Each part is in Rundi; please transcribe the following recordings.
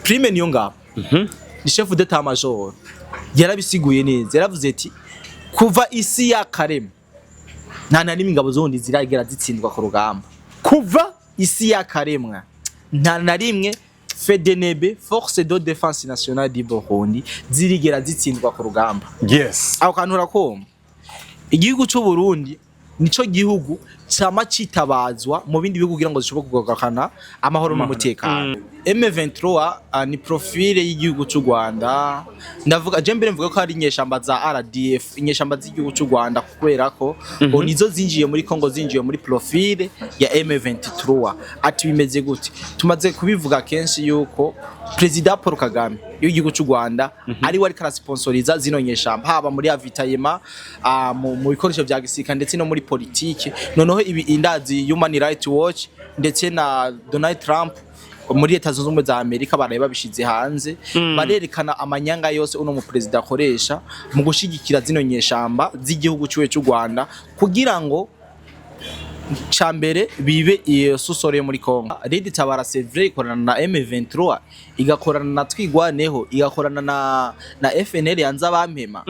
Prime Niyongabo ni chef d'état major, yarabisiguye neza, yaravuze ati kuva isi yakaremwa nta na rimwe ingabo z'Uburundi ziragera zitsindwa ku rugamba. Kuva isi yakaremwa nta na rimwe FDNB, Force de Défense Nationale du Burundi, zirigera zitsindwa ku rugamba. Aho kantu urakoma. Igihugu c'u Burundi nico gihugu cama citabazwa mu bindi bihugu kugira ngo zishobore kugarukana amahoro n'umutekano. M23 ni profil y'igihugu c'u Rwanda. Ndavuga je mbere, mvuga ko ari inyeshamba za RDF, inyeshamba z'igihugu c'u Rwanda, kubera ko ngo nizo zinjiye muri Congo, zinjiye muri profil ya M23. Ati bimeze gute? Tumaze kubivuga kenshi yuko Perezida Paul Kagame w'igihugu c'u Rwanda ari we ariko arasponsoriza zino nyeshamba, haba muri ravitaillement, mu bikoresho vya gisirikare, ndetse no muri politike. Noneho ibi indazi Human Rights Watch ndetse na Donald Trump muri Leta Zunze Ubumwe za Amerika baraye babishize hanze, barerekana amanyanga yose uno mu perezida akoresha mu gushigikira zino nyeshamba z'igihugu ciwe c'u Rwanda, kugira ngo ca mbere bibe iyo sous-sol yo muri Congo. Red Tabara, c'est vrai, ikorana na M23, igakorana na Twigwaneho, igakorana na FNL yanze abampema.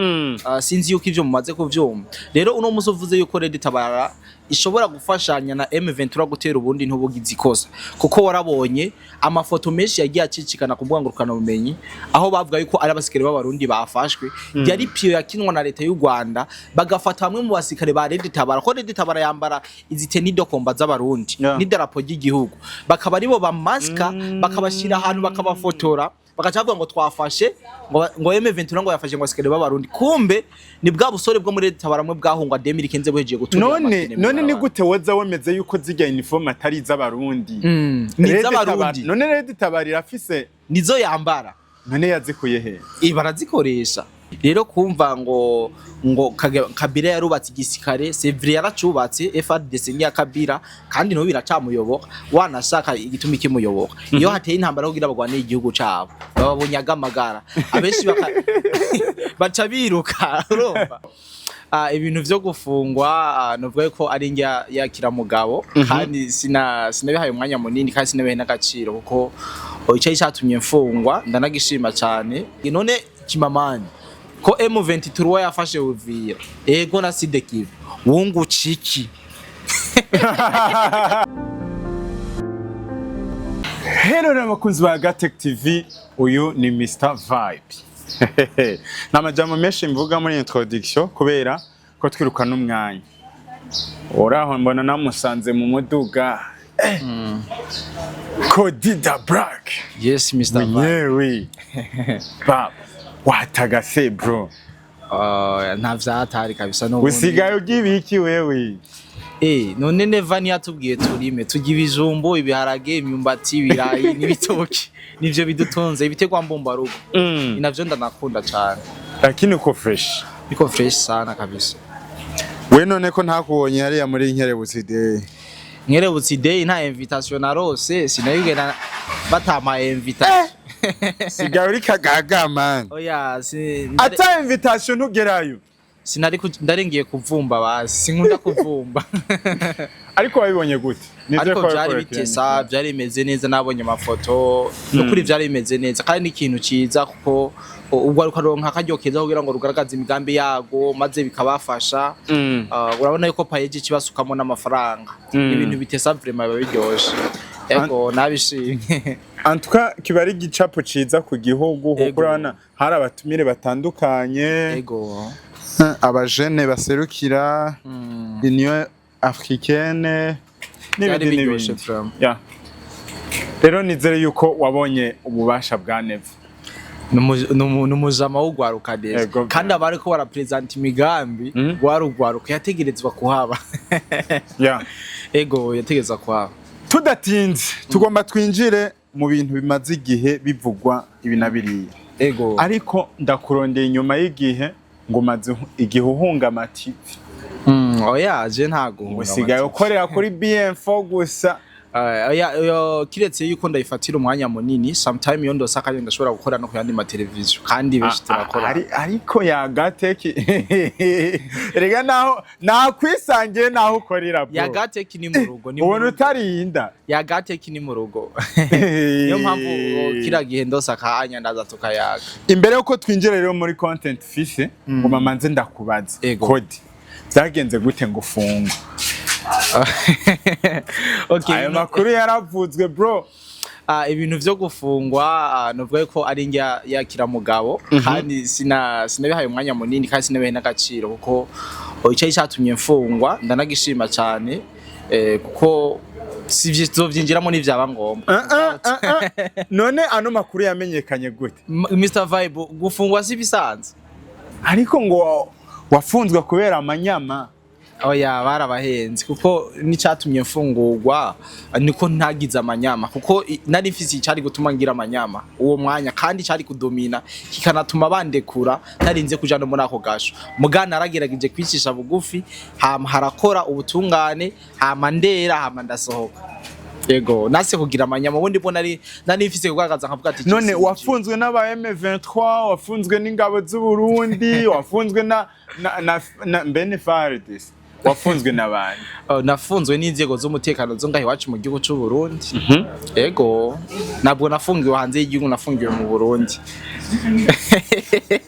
Sinzi yuko ivyo mumaze kuvyumva. Rero uno musi uvuze yuko Red Tabara ishobora gufashanya na M23 gutera ubundi, ntubugize ikosa, kuko warabonye amafoto menshi yagiye acicikana ku mbuga ngurukanabumenyi aho bavuga yuko ari abasikare b'Abarundi bafashwe. Yari piyo yakinwa na leta y'u Rwanda, bagafata bamwe mu basikare ba Red Tabara, ko Red Tabara yambara izi tenue de combat z'Abarundi n'idarapo ry'igihugu, bakaba aribo bamaska, bakabashyira ahantu, bakabafotora, bagaca bavuga ngo twafashe, ngo M23 ngo yafashe ngo abasikare b'Abarundi. Kumbe ni bwa busore bwo muri Red Tabara mwe bwahungwa 2015 buhejeje guturira None amapine mu none ni barabara. gute woza wemeze yuko zirya uniforme atari iz'Abarundi? Ni Red iz'Abarundi. None Red Tabara irafise Nizo yambara. None yazikuye he? Barazikoresha. Rero kumva ngo Kabila yarubatse igisirikare, c'est vrai, yaracubatse. FARDC ni ya Kabila kandi n'ubu biracamuyoboka. Wanashaka igituma ikimuyoboka, iyo hateye intambara kugira bagwanire igihugu cabo, bababonyaga amagara abenshi baca biruka. Urumva, ibintu vyo gufungwa, novuga ko ari njya yakira mugabo, kandi sinabihaye umwanya munini kandi sinabihaye n'agaciro, kuko icari catumye mfungwa ndanagishima cane. None Kimamani, ko M23 yafashe Uvira, ego, na Sud Kivu, wunguca iki? Hello n'abakunzi ba Gatech TV, uyu ni Mr Vibe. Nta majambo menshi mvuga muri introduction kubera ko twiruka n'umwanya. Uraho mbona namusanze mu muduga. Kodida Black. Yes, Mr Vibe. Mwenyewe. Baba, watagase bro. Nta vyatari kabisa n'ubundi. Usigaye urya ibiki wewe? None Neva ntiyatubwiye turime, turya ibijumbu, ibiharage, imyumbati, ibirayi n'ibitoki, nivyo bidutunze, ibiterwa mbumbarugo. Ni navyo ndanakunda cane. Lakini uko fresh. Biko fresh sana kabisa. We none ko ntakubonye hariya muri Nkerebutsi Day? Nkerebutsi Day nta invitation narose, sinayigena batampaye invitation. Sigaye uri kagaga man. Oya, si Ata invitation ntugerayo. Sinari ndarengiye kuvumba basi, sinkunda kuvumba. Ariko wabibonye gute? Nizere Ariko ko byari wabikurikiranye. bitesa, byari bimeze neza, nabonye amafoto, nukuri byari bimeze neza kandi ni ikintu ciza, kuko ubwo ariko aronka akaryo keza kugira ngo rugaragaze imigambi yago, maze bikabafasha. Urabona yuko PAEEJ kibasukamo n'amafaranga. Ibintu bitesa vraiment, biba biryoshe. Ego, nabishimye. En tout cas kiba ari igicapo ciza ku gihugu, kuko urabona hari abatumire batandukanye, abajene baserukira Union Africaine Byari n'ibindi biryoshe n'ibindi. vraiment. Yeah. Rero nizere yuko wabonye ububasha bwa Neva. Ni umujama w'ugwaruka neza. Kandi abariko barapresenta imigambi rwarugwaruka, yategerezwa kuhaba. Ego, yategerezwa kuhaba. Tudatinze, tugomba twinjire mu bintu bimaze igihe bivugwa ibi na biriya. Ariko ndakurondeye inyuma y'igihe ngo umaze igihe uhunga ama TV. Oya, je ntago Usigaye ukorera kuri BM4 gusa. Oya, kiretse yuko ndayifatira umwanya munini, sometime iyo ndose akanya ndashobora gukora no ku yandi mateleviziyo, kandi benshi turakora. Ariko Yagatech, rega naho nakwisangiye naho ukorera, bro. Yagatech ni mu rugo, ni mu Ubona rugo. utarinda. Yagatech ni mu rugo, niyo mpamvu kiriya gihe ndose akanya ndaza tukayaga. Imbere yuko twinjira rero muri content fise, ngo mamanze ndakubaza. Ego. Kodi, byagenze gute ngo ufungwe? Okay. Ayo makuru yaravuzwe, bro. Ibintu vyo gufungwa, novuga ko ari njya yakira mugabo, kandi sinabihaye umwanya munini kandi sinabihaye n'agaciro, kuko icari catumye mfungwa ndanagishima cyane, kuko sizovyinjiramo n'ivyaba ngombwa. Ah, ah, ah, ah. None ano makuru yamenyekanye gute? Mr Vibe, gufungwa si bisanzwe. Ariko ngo wafunzwe kubera amanyama. Oya, barabahenze, kuko n'icatumye mfungurwa niko ntagize amanyama, kuko nari mfise icari gutuma ngira amanyama uwo mwanya, kandi cari kudomina kikanatuma bandekura ntarinze kuja no muri ako gasho. Muga naragerageje kwicisha bugufi, hama harakora ubutungane, hama ndera, hama ndasohoka. Yego, nase kugira amanyama. Ubundi bwo nari mfise kugaragaza nkavuga ati None "Jesi, wafunzwe n'aba M23, wafunzwe n'ingabo z'u Burundi, wafunzwe na mbene FARDC, wafunzwe n'abandi? Oh, nafunzwe n'inzego z'umutekano zo ngaho iwacu mu gihugu c'u Burundi. Ego, ntabwo nafungiwe hanze y'igihugu, nafungiwe mu Burundi.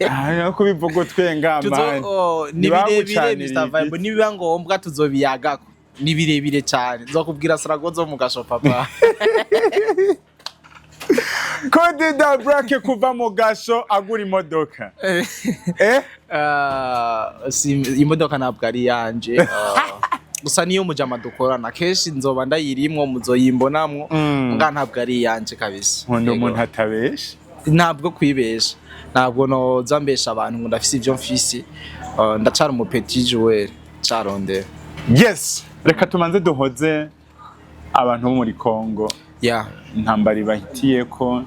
Ah, ko bivuga twenga man. Oh, ni birebire, Ntibagucaniriye Mr Vibe, igiti. nibiba ngombwa tuzobiyagako, ni birebire cyane, nzokubwira sarago zo mu gasho, papa. Code da Black kuva mu gasho agura imodoka. Eh? Ah, si imodoka, ntabwo ari iyanje. Gusa niyo mujama dukorana, kenshi nzoba ndayirimwo, muzoyimbonamwo. Nga ntabwo ari iyanje kabisa. Nkunda Yego. umuntu atabesha. Ntabwo kwibesha, ntabwo noza mbesha abantu ngo ndafise ivyo mfise. Ndacara umu petit joueur carondera. Yes, reka tumanze duhoze abantu bo muri Congo. Intambara ibahitiye ko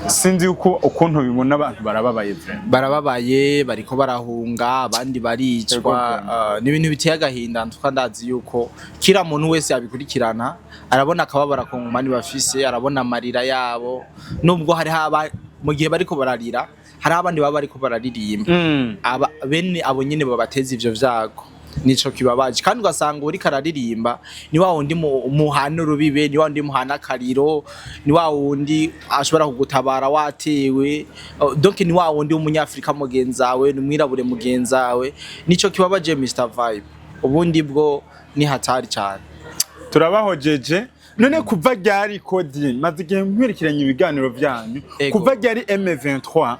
sinzi uko ukuntu bibona, abantu barababaye vraiment. Barababaye, bariko barahunga, abandi baricwa. Ni ibintu biteye agahinda. Ntuka ndazi yuko kila muntu wese abikurikirana arabona akababara kongomani bafise, arabona amarira yabo, nubwo hariho aba mu gihe bariko bararira hariho abandi baba bariko bararirimba. Aba bene abo nyene babateza ivyo vyago, nico kibabaje. Kandi ugasanga uriko araririmba ni wa wundi muhana urubibe, ni wa wundi muhana akariro, ni wa wundi ashobora kugutabara watewe. Oh, donc ni wa wundi w'umunyafrika mugenzawe, ni umwirabure mugenzawe. Nico kibabaje, Mr Vibe. Ubundi bwo ni hatari cyane. Turabahojeje. None kuva ryari, Kodi, maze igihe nkurikiranye ibiganiro vyanyu, Ego. kuva ryari M23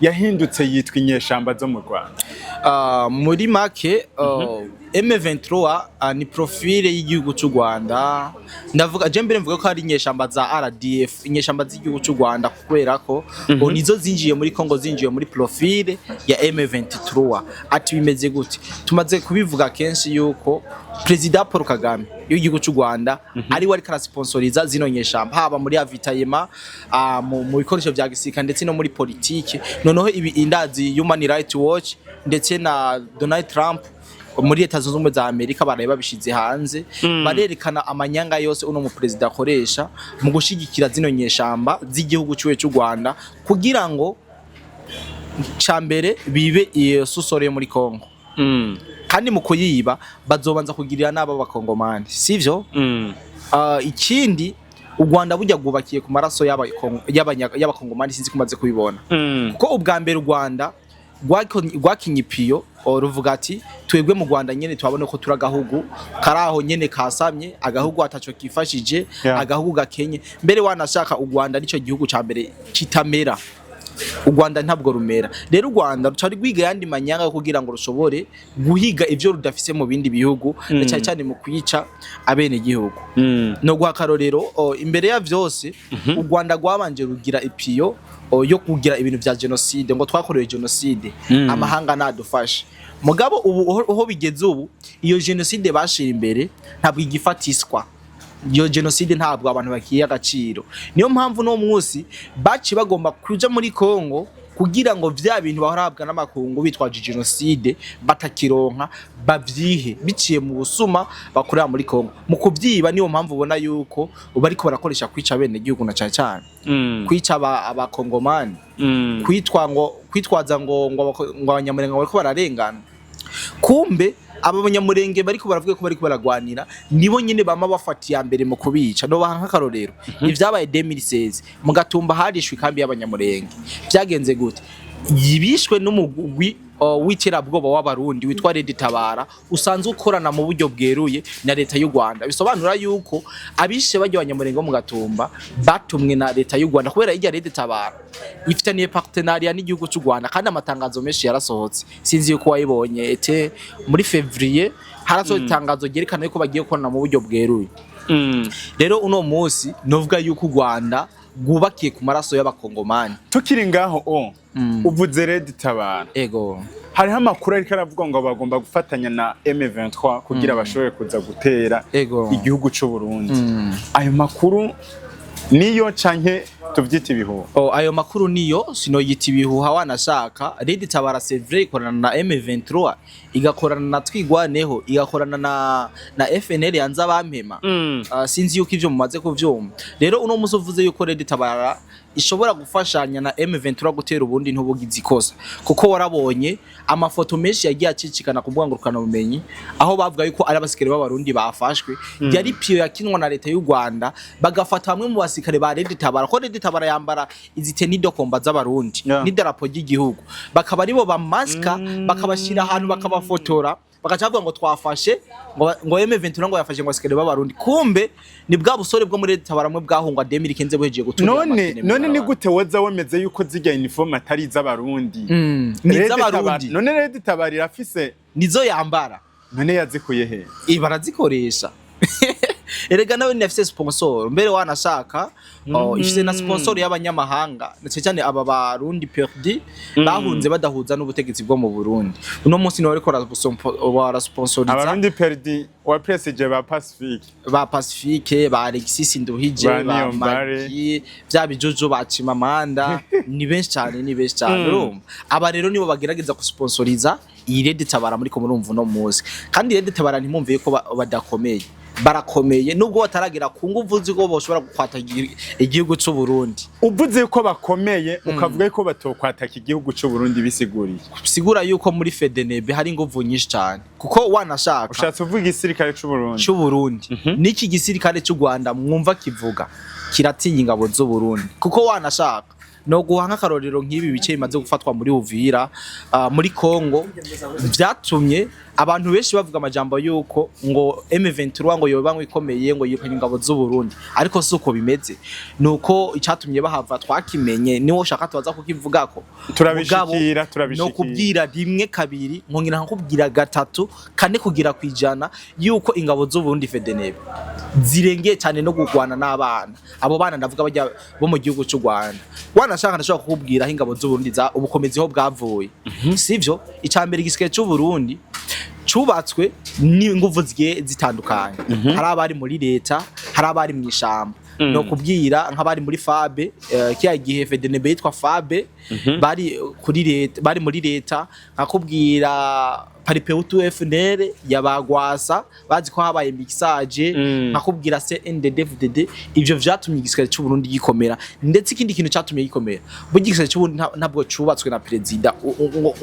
yahindutse yitwa inyeshamba zo mu Rwanda? Muri make, M23 ni profile y'igihugu cy'u Rwanda. Ndavuga je mbere, mvuga ko ari inyeshamba za RDF, inyeshamba z'igihugu cy'u Rwanda, kubera ko nizo zinjiye muri Congo, zinjiye muri profile ya M23. Ati bimeze gute? Tumaze kubivuga kenshi yuko Perezida Paul Kagame w'igihugu cy'u Rwanda ari we ariko arasponsoriza zino nyeshamba, haba muri ravitaillement, mu bikoresho vya gisirikare, ndetse no muri politike. Noneho ibi indazi Human Rights Watch ndetse na Donald Trump muri Leta Zunze Ubumwe za Amerika baraye babishize hanze, barerekana amanyanga yose uno mu perezida akoresha mu gushigikira zino nyeshamba z'igihugu ciwe cy'u Rwanda, kugira ngo ca mbere bibe iyo sous-sol yo muri Congo. Kandi mu kuyiba bazobanza kugirira n'abo bakongomani, sivyo? Ikindi, u Rwanda burya rwubakiye ku maraso y'abakongomani, sinzi kumaze kubibona. Kuko ubwa mbere u Rwanda rwakinye ipiyo, ruvuga ati twebwe mu Rwanda nyene turabona ko turi agahugu kari aho nyene kasamye, agahugu ataco kifashije, agahugu gakenye. Mbere wanashaka u Rwanda nico gihugu ca mbere kitamera, u Rwanda ntabwo rumera. Rero u Rwanda ruca rwiga yandi manyanga yo kugira ngo rushobore guhiga ivyo rudafise mu bindi bihugu, na cyane cyane mu kwica abene gihugu. No guha akarorero, imbere ya vyose u Rwanda rwabanje rugira ipiyo yo kugira ibintu vya genocide, ngo twakorewe genocide, amahanga nadufashe. Mugabo ubu aho bigeze ubu, iyo genocide bashira imbere ntabwo igifatiswa. Iyo genocide ntabwo abantu bakiye agaciro. Niyo mpamvu no munsi baci bagomba kuja muri Congo. Kugira ngo vya bintu bahabwa n'amakungu bitwaje génocide batakironka, bavyihe biciye mu busuma bakorera muri Kongo mu kuvyiba. Niyo mpamvu ubona yuko bariko barakoresha kwica bene gihugu, na cane cane kwica abakongomani, kwitwa ngo kwitwaza ngo abanyamurenge bariko bararengana. Kumbe aba banyamurenge bariko baravuga ko bariko baragwanira nibo nyine bama bafata iya mbere mu kubica. No baha nk'akarorero ivyabaye 2016 mu Gatumba, harishwe ikambi y'abanyamurenge. Vyagenze gute? Yibishwe n'umugwi w'iterabwoba w'abarundi witwa Red Tabara, usanzwe ukorana mu buryo bweruye na leta y'u Rwanda. Bisobanura yuko abishe barya abanyamurenge bo mu Gatumba batumwe na leta y'u Rwanda, kubera irya Red Tabara ifitaniye partenariat n'igihugu cy'u Rwanda. Kandi amatangazo menshi yarasohotse, sinzi yuko wayibonye, ete muri février harasohotse itangazo ryerekana yuko bagiye gukorana mu buryo bweruye. Rero uno munsi novuga yuko u Rwanda rwubakiye ku maraso y'abakongomani. Tukiri ngaho, o uvuze Red Tabara, Ego. hariho amakuru ariko aravuga ngo bagomba gufatanya na M23 kugira bashobore kuza gutera igihugu c'u Burundi. Ayo makuru niyo canke tuvyita ibihuha? Oh, ayo makuru niyo, sinoyita ibihuha. Wanashaka, Red Tabara, c'est vrai, ikorana na M23, igakorana na Twigwaneho, igakorana na FNL ya Nzabampema. Sinzi yuko ivyo mumaze kuvyumva. Rero uno musi uvuze yuko Red Tabara ishobora gufashanya na M23 gutera ubundi, ntubugize ikosa, kuko warabonye amafoto menshi yagiye acicikana ku mbuga ngurukanabumenyi aho bavuga yuko ari abasikare b'abarundi bafashwe. Yari piyo yakinwa na leta y'u Rwanda, bagafata bamwe mu basirikare ba Red Tabara, ko Red Tabara yambara izi tenue de combat z'abarundi n'idarapo ry'igihugu, bakaba aribo bamaska, bakabashira ahantu, bakabafotora, bagaca bavuga ngo twafashe, ngo M23 ngo yafashe ngo abasikare b'abarundi. Kumbe ni bwa busore bwo muri Red Tabara mwe bwahungwa 2015 buhejeje guturira None amapine mu none ni barabara. gute woza wemeze yuko zirya uniforme atari iz'abarundi? Ni Red iz'abarundi. None Red Tabara irafise Nizo yambara. None yazikuye he? Barazikoresha erega, nawe ni afise sponsor. Mbere wanashaka, ifise na sponsor y'abanyamahanga, na cyane cyane aba barundi perdu bahunze badahuza n'ubutegetsi bwo mu Burundi. Uno munsi niwe ariko barasponsoriza. Abarundi perdu wa PSG ba Pacifique. Ba Pacifique, ba Alexis Nduhije, Ba ba Niyombare. Magi, bya bijojo, ba Chimamanda, ni benshi cyane, ni benshi cyane. Urumva aba rero nibo bagerageza gusponsoriza iyi Red Tabara muri ko murumva uno munsi. Kandi Red Tabara, ntimwumviye ko badakomeye, barakomeye, nubwo bataragera ku nguvu ziko boshobora gukwata igihugu c'u Burundi. Uvuze ko bakomeye, ukavuga ko batokwataka igihugu c'u Burundi, bisiguriye? Sigura yuko muri FDNB hari inguvu nyinshi cyane, kuko wanashaka Ushatse uvuga igisirikare c'u Burundi? C'u Burundi n'iki gisirikare c'u Rwanda mwumva kivuga kiratinya ingabo z'u Burundi, kuko wanashaka no guha nk'akarorero nk'ibi bice bimaze gufatwa muri Uvira, muri Congo, vyatumye abantu benshi bavuga amajambo yuko ngo M23 ngo yoba ngo ikomeye, ngo yirukanye ingabo z'u Burundi, ariko si uko bimeze. Nuko icatumye bahava twakimenye, niwo ushaka tubaza kukivugako. Turabishikira, Mugabo, turabishikira. no kubwira rimwe, kabiri, nkongera nkakubwira gatatu, kane, kugira kwijana yuko ingabo z'u Burundi FDNB zirengeye cyane no gugwana n'abana. Abo bana ndavuga bajya bo mu gihugu cy'u Rwanda. Wanashaka ndashobora kukubwira aho ingabo z'u Burundi za ubukomezi ho bwavuye, sivyo? Icambere, igisirikare cy'u Burundi cubatswe n'inguvu zigiye zitandukanye. Hari abari muri leta, hari abari mu ishamba. No kubwira nk'abari muri FAB, kiya gihe FDNB yitwa FAB, bari kuri leta, bari muri leta. Nkakubwira Palipehutu FNL yabagwasa, bazi ko habaye mixage. Nkakubwira CNDD-FDD. Ivyo vyatumye igisirikare cy'u Burundi gikomera. Ndetse ikindi kintu catumye gikomera, burya igisirikare cy'u Burundi ntabwo cubatswe na perezida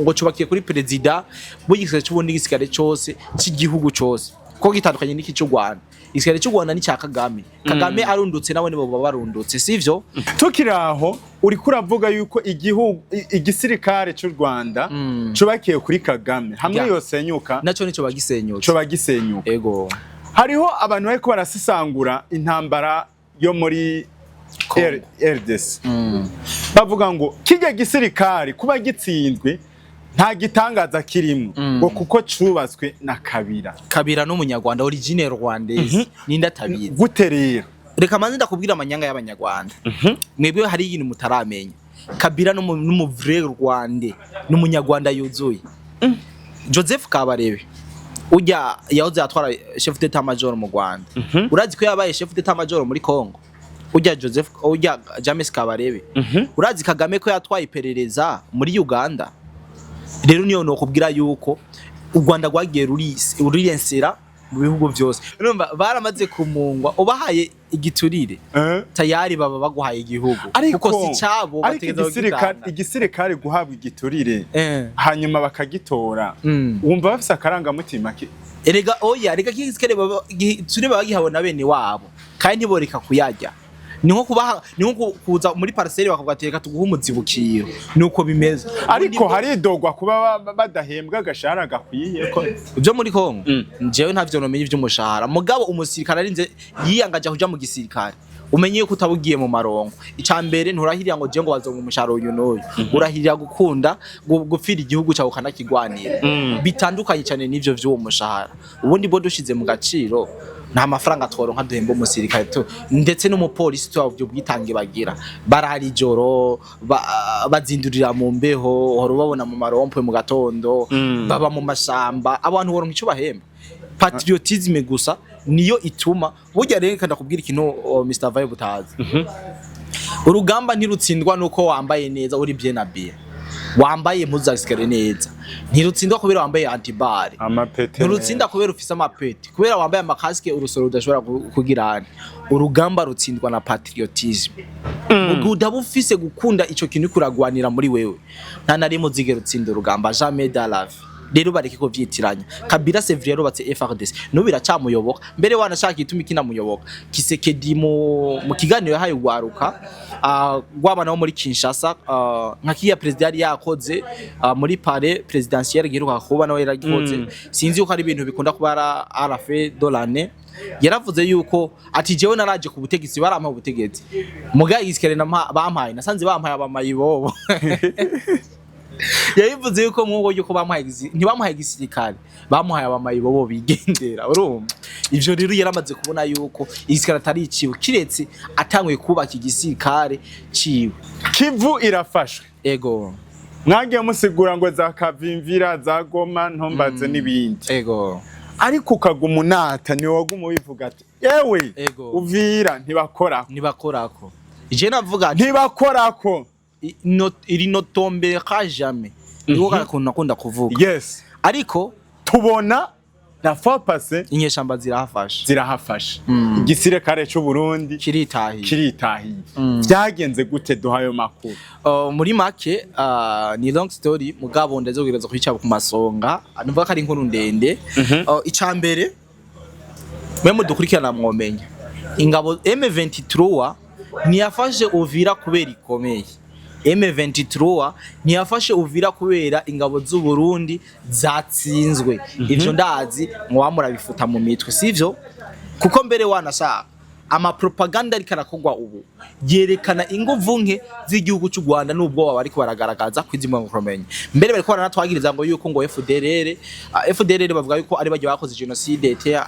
ngo cubakiye kuri perezida. Burya igisirikare cy'u Burundi, igisirikare cose cy'igihugu cose, ko gitandukanye n'iki cy'u Rwanda. Igisirikare cy'u Rwanda ni cya Kagame. Kagame arundutse, nawe nibo baba barundutse, sivyo? Tukiri aho, uriko uravuga yuko igihugu igisirikare cy'u Rwanda cubakiye kuri Kagame, hamwe yosenyuka Naco nico bagisenyutse. Coba gisenyuka. Ego. Hariho abantu bariko barasesangura intambara yo muri Congo. RDC, bavuga ngo kijya gisirikare kuba gitsinzwe nta gitangaza kirimo, ngo kuko cubatswe na Kabila. Kabila n'umunyarwanda, origine rwandaise, ninde atabizi? Gute rero? Reka manze ndakubwira amanyanga y'abanyarwanda. Mwebwe hari ibintu mutaramenya. Kabila n'umu vrai rwandais, n'umunyarwanda yuzuye. Joseph Kabarebe ujya yahoze atwara chef d'état major mu Rwanda, urazi ko yabaye chef d'état major muri Congo? Ujya Joseph, ujya James Kabarebe, urazi Kagame ko yatwaye iperereza muri Uganda. Rero niyo nokubwira yuko u Rwanda rwagiye rurirensera mu bihugu byose. Urumva baramaze kumungwa, ubahaye igiturire, tayari baba baguhaye igihugu, ariko kuko si cyabo, ariko bategerezwa igisirikare kugitanga. Igisirikare guhabwa igiturire, hanyuma bakagitora, wumva bafise akarangamutima Erega oya, reka igisirikare igiturire baba bagihawe na bene wabo, kandi ntiboreka kuyarya. Ni nko kubaha, ni nko kuza muri parcelle bakavuga ati: "Reka tuguhe umuzibukiro." Nuko bimeze. Ariko haridogwa kuba badahembwa agashahara gakwiye ko Ibyo muri Kongo, njyewe ntavyo nomenya ivy'umushahara. Mugabo umusirikare arinze yiyangaje kuja mu gisirikare, umenye yuko utaba ugiye mu marongo. Ica mbere, nturahirira ngo je ngo bazonga umushahara uyu n'uyu. Urahirira gukunda gupfira igihugu cyawe ukanakigwanira. Bitandukanye cyane n'ivyo vy'uwo mushahara. Ubundi bwo dushize mu gaciro, nta mafaranga tworonka duhemba umusirikare tu, ndetse n'umupolisi. Tuba ubwitange bagira, barara ijoro, bazindurira mu mbeho, uhora ubabona mu marompwe mu gatondo, baba mu mashamba. Abantu boronka ico bahemba? Patriotisme gusa niyo ituma. Burya rero reka ndakubwira ikintu, oh, Mr Vibe, utazi. Urugamba ntirutsindwa nuko wambaye neza, uri bien habillé, wambaye impuzu za gisirikare neza. Ntirutsindwa kubera wambaye anti-balles. Amapete. Ntirutsinda kubera ufise amapeti, kubera wambaye amakasike, urusoro udashobora kugira. Urugamba rutsindwa na patriotisme. Mu gihe udaba ufise gukunda ico kintu uriko uragwanira muri wewe, nta na rimwe uzigera utsinda urugamba, jamais dans la vie. Rero bareke ko vyitiranya. Kabila Sevri yarubatse FARDC, n'ubu iracamuyoboka. Mbere wanashaka ituma ikinamuyoboka. Tshisekedi mu kiganiro yahaye ugwaruka rw'abana bo muri Kinshasa, nka kiya president yari yakoze muri palais présidentiel giheruka kuba, nawe yaragikoze. Sinzi yuko ari ibintu bikunda kuba à la fin de l'année. Yaravuze yuko ati: "Jewe naraje ku butegetsi, barampa ubutegetsi, muga igisikare bampaye, nasanze bampaye abamayibobo." Yabivuze yuko nk'uko yuko bamuhaye ntibamuhaye igisirikare, bamuhaye abamayibobo bigendera. Urumva ivyo rero yaramaze kubona yuko igisirikare atari iciwe, kiretse atanguye kubaka igisirikare ciwe. Kivu irafashwe. Ego. Mwagiye musigura ngo za Kavimvira, za Goma, ntombaze n'ibindi. Ego. Ariko ukaguma unata, niwe waguma ubivuga ati: "Yewe, Ego. Uvira ntibakora." Ntibakorako. Je navuga nti Ntibakorako. Il ne tombera jamais, niko kuntu nakunda kuvuga. Ariko Tubona la fois passée inyeshamba zirahafashe. Zirahafashe, igisirikare c'u Burundi Kiritahiye. Kiritahiye. Vyagenze gute? Duha ayo makuru. Muri make, ni long story, mugabo ndazogereza kuyica ku masonga. Nuvuga ko ari inkuru ndende. Ica mbere, mwe mudukurikirana mwomenya ingabo M23 ntiyafashe Uvira kubera ikomeye. M23 ntiyafashe Uvira kubera ingabo z'u Burundi zatsinzwe. Ivyo ndazi ngo murabifuta mu mitwe, sivyo? Kuko mbere wanashaka amapropaganda ariko arakorwa ubu yerekana inguvu nke z'igihugu cy'u Rwanda n'ubwoba bariko baragaragaza kwizimwa kumenya. Mbere bariko baranatwagiriza ngo yuko ngo FDLR, FDLR bavuga yuko ari bajya bakoze génocide était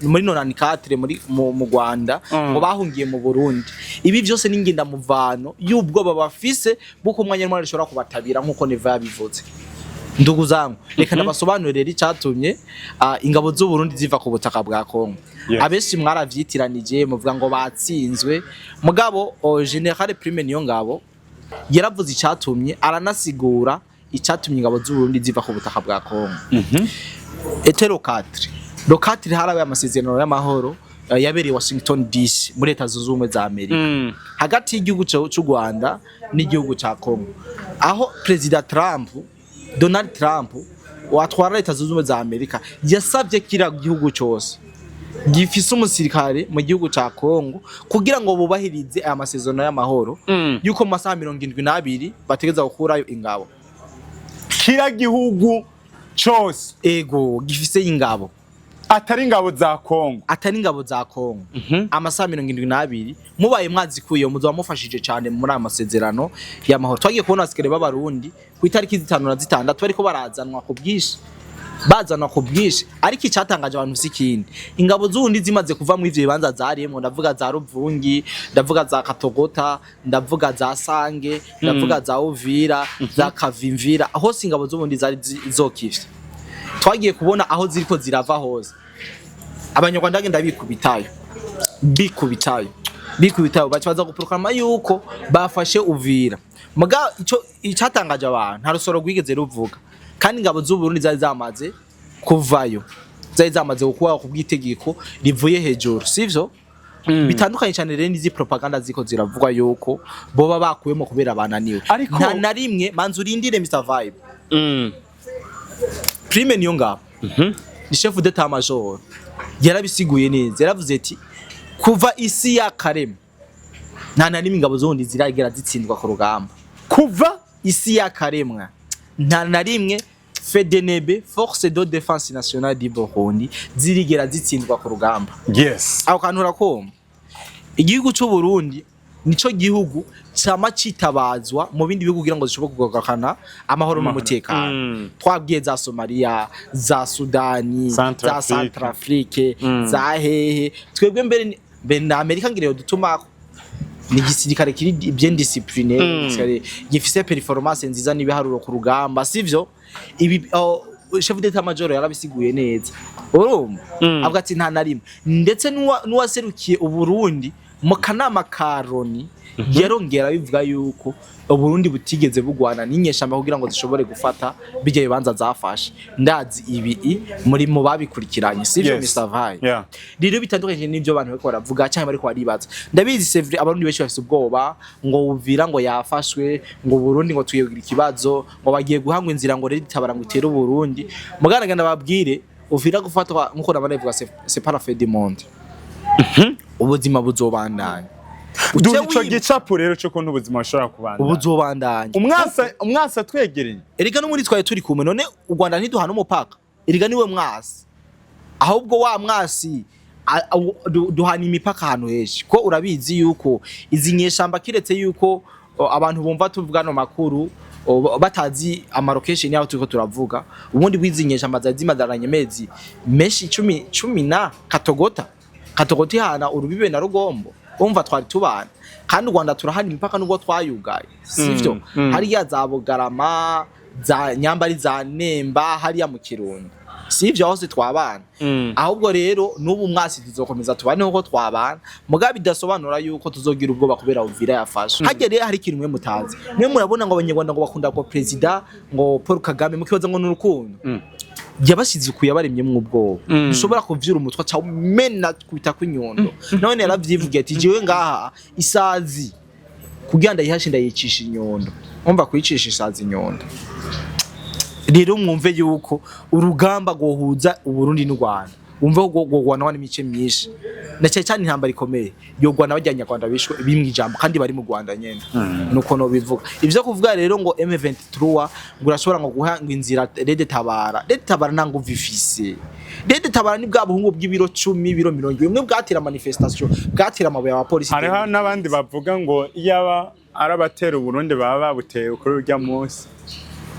muri 94 muri mu Rwanda, ngo bahungiye mu Burundi. Ibi byose ni ingendamuvano y'ubwoba bafise bw'uko umwanya n'umwanya rishobora kubatabira, nk'uko Neva yabivuze. Ndugu zangu, reka ndabasobanurire rero icyatumye ingabo z'u Burundi ziva ku butaka bwa Kongo. Abenshi mwaravyitiranije, muvuga ngo batsinzwe. Mugabo Général Prime Niyongabo yaravuze icyatumye, aranasigura icyatumye ingabo z'u Burundi ziva ku butaka bwa Kongo. Était le 4, le 4 harabaye amasezerano y'amahoro, yabereye Washington DC muri Leta Zunze Ubumwe za Amerika, hagati y'igihugu c'u Rwanda n'igihugu ca Kongo, aho Perezida Trump, Donald Trump watwara Leta Zunze Ubumwe za Amerika, yasabye kira gihugu cyose gifise umusirikare mu gihugu ca Kongo, kugira ngo bubahirize aya masezerano y'amahoro, yuko mu masaha 72 bategeza gukurayo ingabo. Kira gihugu cose Ego, gifise ingabo atari ingabo za Kongo. Atari ingabo za Kongo, amasaha 72 mubaye mwazikuye, muzoba mufashije cyane muri aya masezerano y'amahoro. Twagiye kubona abasikare b'Abarundi ku itariki 5 na 6 bariko barazanwa ku bwinshi, bazanwa ku bwinshi. Ariko icyatangaje abantu si ikindi: ingabo z'ubundi zimaze kuva muri ivyo bibanza zariyemwo, ndavuga za Ruvungi, ndavuga za Katogota, ndavuga za Sange, ndavuga za Uvira, za Kavimvira, hose ingabo z'ubundi zari zokivye. Twagiye kubona aho ziriko zirava hose, Abanyarwanda bagenda bikubitayo, bikubitayo. Bikubitaho baca baza guproclama yuko bafashe Uvira. Muga ico icatangaje abantu, nta rusoro rwigeze ruvuga, kandi ingabo z'u Burundi zari zamaze kuvayo, zari zamaze gukura ku bw'itegeko rivuye hejuru, sivyo? Bitandukanye cyane rero n'izi propaganda ziko ziravugwa yuko boba bakuyemo kubera bananiwe. Nta na rimwe. Manza urindire, Mr Vibe. Prime niyo ngabo ni chef d'état major, yarabisiguye neza, yaravuze ati kuva isi yakarema nta na rimwe ingabo z'ubundi ziragera zitsindwa ku rugamba. Kuva Isi yakaremwa, nta na rimwe FDNB, Force de Défense Nationale du Burundi, zirigera zitsindwa ku rugamba. Aho kantu urakoma. Igihugu c'u Burundi nico gihugu cama citabazwa mu bindi bihugu kugira ngo zishobore kugarukana amahoro n'umutekano. Twabwiye za Somalia, za Sudani, za Centrafrique. Centrafrique, za hehe. Twebwe mbere na Amerika ngira dutumako ni igisirikare kiri bien discipliné, igisirikare gifise performance nziza n'ibiharuro ku rugamba, sivyo? Ibi oh, chef d'état major yarabisiguye neza, urumva? Avuga ati nta na rimwe. Ndetse n'uwaserukiye Uburundi mu kanama ka Loni yarongera bivuga yuko Uburundi butigeze bugwana n'inyeshamba kugira ngo zishobore gufata bijya bibanza zafashe. Ndazi ibi muri mu babikurikiranye, sivyo? Yes. Mr Vai. Yeah. Rero bitandukanye n'ibyo abantu bariko baravuga cyangwa bariko baribaza. Ndabizi, c'est vrai, Abarundi benshi bafise ubwoba ngo Uvira ngo yafashwe, ngo Burundi ngo tuyogira ikibazo, ngo bagiye guhangwa inzira, ngo rero itabara ngo itere Uburundi. Muganaga ndababwire, Uvira gufatwa nkuko nabana bivuga, c'est pas la fin du monde, ubuzima buzobandanya. Uce Duha ico gicapo rero c'ukuntu ubuzima bushobora kubandanya. Ubuzobandanya. Umwasa twegereye. Erega no muri twari turi kumwe. None u Rwanda ntiduhana umupaka? Erega niwe mwasi, ahubwo wa mwasi duhana imipaka ahantu henshi. Ko urabizi yuko izi nyeshamba, kiretse yuko abantu bumva tuvuga no makuru batazi ama location yaho turiko turavuga, ubundi bw'izi nyeshamba zari zimadaranye amezi menshi cumi cumi na Katogota. Katogota ihana urubibe na Rugombo. Umva, twari tubana, kandi u Rwanda turahana imipaka nubwo twayugaye, sivyo? Hariya za Bugarama, za Nyambari, za Nemba, hariya mu Kirundo, sivyo? Hose twabana. Ahubwo rero n'ubu mwasi tuzokomeza tubane nkuko twabana, mugabo bidasobanura yuko tuzogira ubwoba kubera Uvira yafashwe. Harya rero hari ikintu mwe mutazi. Mwe murabona ngo Abanyarwanda ngo bakunda ngo perezida ngo Paul Kagame, mukibaza ngo ni urukundo. Yabashize ukuye, yabaremyemwo ubwoba. Dushobora kuvyura umutwe aca mena kubita kw'inyundo. None yaravyivugiye ati jewe ngaha isazi kugira ndayihashe ndayicisha inyundo. Umva, kuyicisha isazi inyundo. Rero mwumve yuko urugamba rwohuza Uburundi n'u Rwanda, wumve ko rwogwanwa n'imice myinshi, na cyane cyane intambara ikomeye yogwana barya Nyarwanda bishwe bimwe ijambo kandi bari mu Rwanda nyene. Nuko no bivuga ivyo kuvuga rero ngo M23 ngo urashobora ngo guha ngo inzira Red Tabara. Red Tabara nta nguvu ifise. Red Tabara ni bwa buhungu bw'ibiro 10, ibiro 20, bumwe bwatera manifestation, bwatera amabuye abapolisi. Hariho n'abandi bavuga ngo iyaba ari abatera Uburundi baba babuteye kuri urya munsi.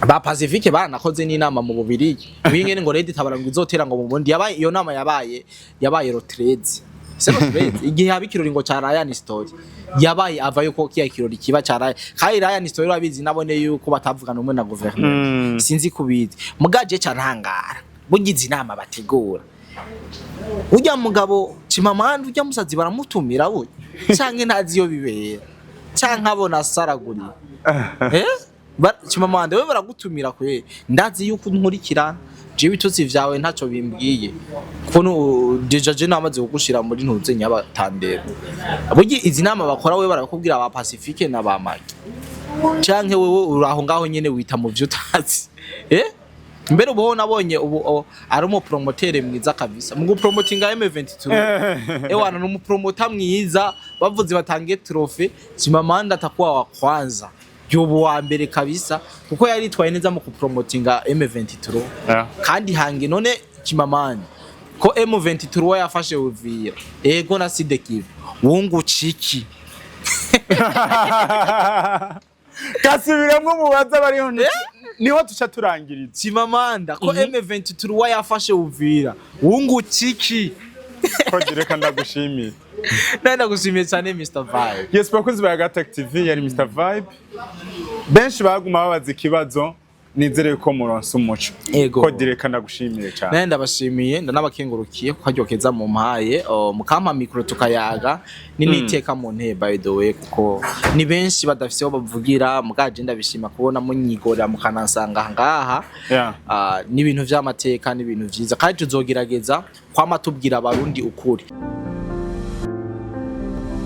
Ba Pacifique baranakoze n'inama mu Bubirigi wingene ngo Red Tabara ngo izotera ngo mu Burundi. Yabaye iyo nama, yabaye le 13, c'est le 13, igihe haba ikirori ngo ca Ryan Story. Yabaye ava yuko kiya kirori kiba ca Ryan, kandi Ryan Story urabizi nabone yuko batavugana umwe na guverinoma. Sinzi kubizi, mugaje carangara bugize inama bategura urya mugabo Chimamanda, urya musazi baramutumira burya canke ntazi iyo bibera, canke abona asaraguriye? Eh? Chimamanda, we baragutumira kwe? Ndazi yuko nkurikirana jewe, ibitutsi vyawe ntaco bimbwiye, kuko déjà je namaze kugushira muri ntuze nyabatandera. Burya izi nama bakora, we barakubwira ba Pacifique na ba Maki, canke wewe uraho ngaho nyene wita mu vyo utazi? Eh, mbere ubu ho nabonye ubu ari umupromoteur mwiza kabisa mu gupromotinga M23. Ewana, ni umupromota mwiza. Bavuze batange trophée, Chimamanda atakuwa wa kwanza, yobu wa mbere kabisa, kuko yaritwaye neza mu kupromotinga M23. Kandi hange none Chimamanda, ko M23 yafashe Uvira ego na Sud Kivu, wunguciki? Gasubiramwo mubaza bariho niho tuca turangiriza. Chimamanda, ko M23 yafashe Uvira, wunguciki? Ko reka ndagushimiye. Nari ndagushimiye cyane, Mr Vibe. Yes, bakunzi ba Gatech TV, yari Mr Vibe. Benshi baguma babaza ikibazo. Nizere ko muronse umuco. Ego. Ko direka ndagushimire cyane. Naye ndabashimiye, ndanabakengurukiye ko karyo keza mu mpaye, mukampa micro tukayaga. Ni niteka mu ntebe, by the way, kuko ni benshi badafise aho bavugira, mugaje ndabishima kubona munyigorera mukanansanga ngaha. Ni ibintu vy'amateka, ni ibintu vyiza, kandi tuzogerageza kwama tubwira Abarundi ukuri.